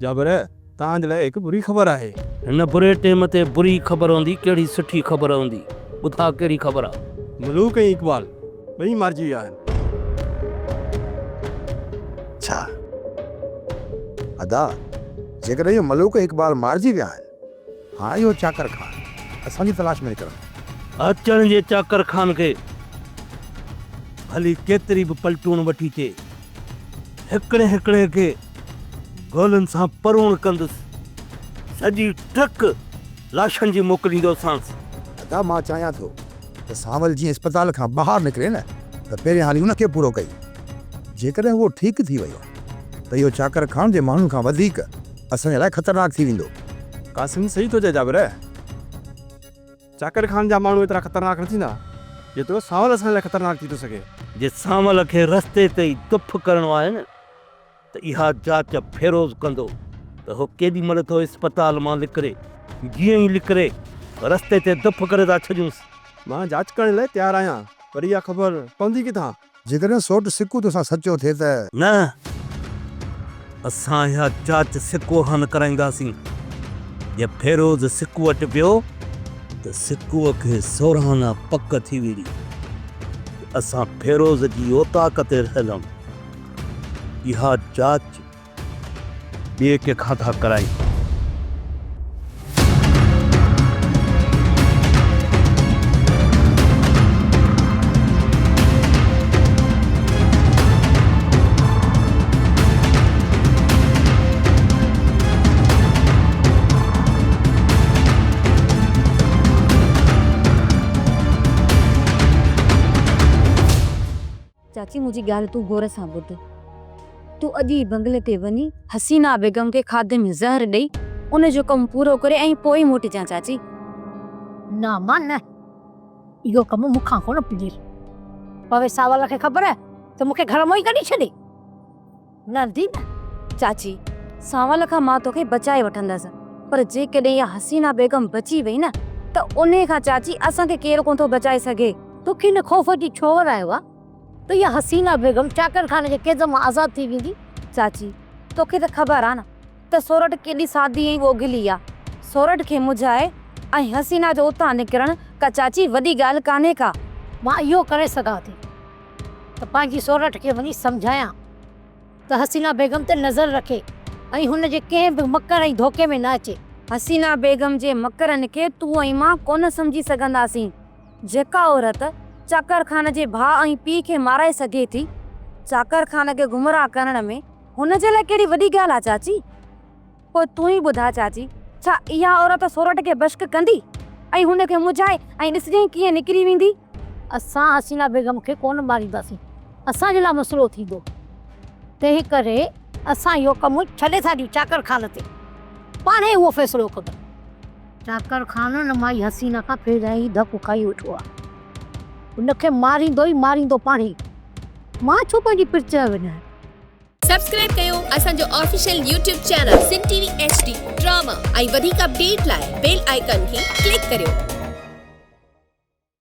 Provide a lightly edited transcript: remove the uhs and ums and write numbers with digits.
جابر، توهان جي لاء هڪ بري خبر آهي. هن بري ٽيم تي بري خبر هوندي ڪهڙي سٺي خبر هوندي؟ ٻڌاء ڪهڙي خبر آ؟ ملوڪ ۽ اقبال ٻئي مارجي ويا آهن. ڇا؟ ادا، جيڪڏهن اهو ملوڪ ۽ اقبال مارجي ويا آهن، هاڻ اهو چاڪر خان اسان جي تلاش ۾ نڪرندو. اچڻ جي چاڪر خان کي ڀلي ڪيتري به پلٽوڻ وٺي اچي، هڪڙي هڪڙي کي گولين سان پروڻ ڪندس، سڄي ٽرڪ لاشن جي موڪليندوسانس. ادا مان چاهيان ٿو ته سانول جيئن اسپتال کان ٻاهر نڪري نه ته پهريان هلي ان کي پورو ڪيون. جيڪڏهن اهو ٺيڪ ٿي ويو ته اهو چاڪر خان جي ماڻهن کان وڌيڪ اسان جي لاء خطرناڪ ٿي ويندو. قاسم صحيح ٿو چئي جابر. چاڪر خان جا ماڻهو ايترا خطرناڪ نه ٿيندا جيترو سانول اسان لاء خطرناڪ ٿي ٿو سگهي. جي سانول کي رستي تي ئي دڦ ڪرڻو آهي نه ته اها جاچ فيروز ڪندو ته هو ڪيڏي مهل ٿو اسپتال مان نڪري، جيئن ئي نڪري رستي تي دڦ ڪري ٿا ڇڏيونس. مان جاچ ڪرڻ لاء تيار آهيان پر اها خبر پوندي ڪٿان؟ جيڪڏهن سوٽ سڪو توسان سچو ٿئي ته. نه، اسان اها جاچ سڪوء کان نه ڪرائينداسين. جي فيروز سڪو وٽ ويو ته سڪوء کي سورهانا پڪ ٿي ويندي ته اسان فيروز جي اوطاق تي رهيل آهيون. اها جاچ ٻئي ڪنهن کان ٿا ڪرايون. چاچي منهنجي ڳالهه تون غور سان ٻڌ. تون اڄ ئي بنگلي تي وڃي حسينا بيگم کي کاڌي ۾ زهر ڏئي ان جو ڪم پورو ڪري ۽ پوء ئي موٽجان چاچي. نه امان نه. اهو ڪم مون کان ڪونه پڄي. پوي ساول کي خبر ته مون کي گهر مان ئي ڪڍي ڇڏي. نه ڌي نه. چاچي، سانول کان مان توکي بچائي وٺندس، پر جيڪڏهن اها حسينا بيگم بچي وئي نه ته انهي کان چاچي اسان کي ڪير ڪونه ٿو بچائي سگهي. توکي ان خوف جي ڇو ورايو آ ته اها حسينا بيگم چاڪر خان جي قيد مان آزاد ٿي ويندي؟ چاچي، توکي ته خبر آ نه ته سورٺ ڪيڏي سادي ۽ ٻوگهلي آ. سورٺ کي مجهائي ۽ حسينا جو اتان نڪرڻ ڪا چاچي وڏي ڳالهه ڪانهي ڪا. مان اهو ڪري سگهان ٿي ته پنهنجي سورٺ کي وڃي سمجهايان ته حسينا بيگم تي نظر رکي ۽ هن جي ڪنهن به مڪر ۽ ڌوڪي ۾ نه اچي. حسينا بيگم جي مڪرن کي تون ۽ مان ڪونه سمجهي سگهنداسين. جيڪا عورت چاڪر خان جي ڀاء ۽ پيء کي مارائي سگهي ٿي، چاڪر خان کي گمراهه ڪرڻ ۾ هن جي لاء ڪهڙي وڏي ڳالهه آ چاچي؟ پوء تون ئي ٻڌاء چاچي، ڇا اها عورت سورٺ کي بشڪ ڪندي ۽ هن کي مجهائي ۽ ڏسجئين ڪيئن نڪري ويندي؟ اسان حسينا بيگم کي ڪونه مارينداسين، اسان جي لاء مسئلو ٿيندو، تنهن ڪري اسان اهو ڪم ڇڏي ٿا ڏيون چاڪر خان تي، پاڻهي اهو فيصلو ڪندو. چاڪر خان ان مائي حسينا کان پهريان ئي ڌڪ کائي ويٺو آهي، ان کي ماريندو ئي ماريندو پاڻهي، مان ڇو پنهنجي پرچهه وڃايان؟ سبسڪرائب ڪيو اسان جو official YouTube channel Sindh T V H D drama ۽ وڌيڪ اپڊيٽ لاء بيل آئيڪان کي ڪلڪ ڪريو.